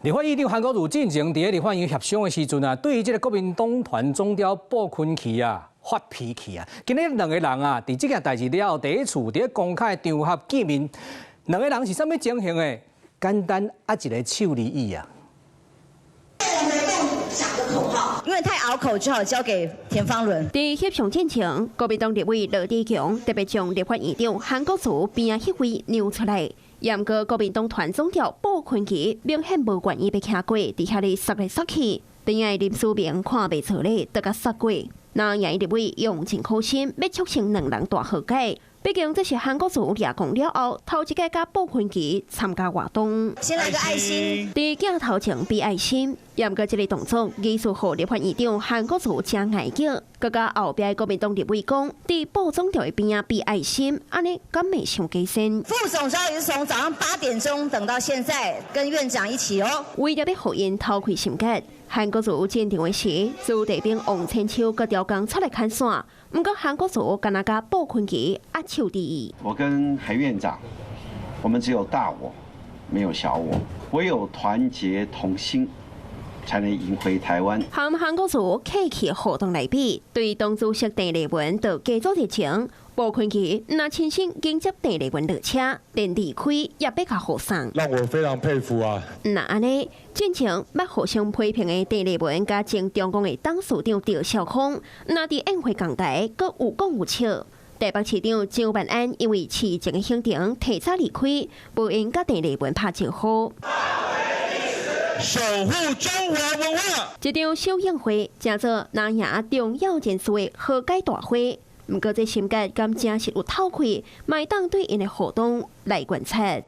立法院長韓國瑜進前佇咧立法院協商的時陣啊，對於這個國民黨團總召布坤琪啊發脾氣啊。今日兩個人啊，佇這件代誌了後，第一次佇咧公開場合見面，兩個人是啥物情形的？簡單啊，一个手而已啊。因為太拗口，只好交給田方倫。佇協商進前，國民黨立委羅智強特別將立法院長韓國瑜邊仔彼位讓出來。毋過國民黨團總召布坤琪明顯無願意欲徛過，佇遐咧捒來捒去。邊仔林思明看袂錯咧，就共捒過。那贏立委用盡苦心，欲促成兩人大和解。畢竟這是韓國瑜掠共了後，頭一擺佮布坤琪參加活動。先來個愛心，佇鏡頭前比愛心，毋過這个動作，技術予立法院長韓國瑜誠礙腳，閣佮後壁國民黨立委講，佇布總召的邊仔比愛心，按呢敢會傷假仙？副總召也是從早上8點鐘等到現在，跟院長一起哦。為著欲予𪜶頭開心結，韓國瑜進場的時，子弟兵王千秋閣調工出來牽線。毋過韓國瑜敢若佮布坤琪握手致意。我跟韓院長，我們只有大我，沒有小我，唯有團結同心，才能贏回台灣。和韓國瑜客氣互動來比，對黨主席鄭麗文就加做熱情。布坤琪若親身迎接鄭麗文落車，連離開也欲共護送。讓我非常佩服啊！若按呢，進前捌互相批評的鄭麗文佮前中共的董事長趙少康，若佇宴會仝台，閣有講有笑。台北市長蔣萬安因為市政的行程提早離開，無閒佮鄭麗文拍招呼。守護中華文化。這場小宴會成做藍營重要人士的和解大會。毋過這心結敢真是有透氣，嘛會當對𪜶的互動來觀察。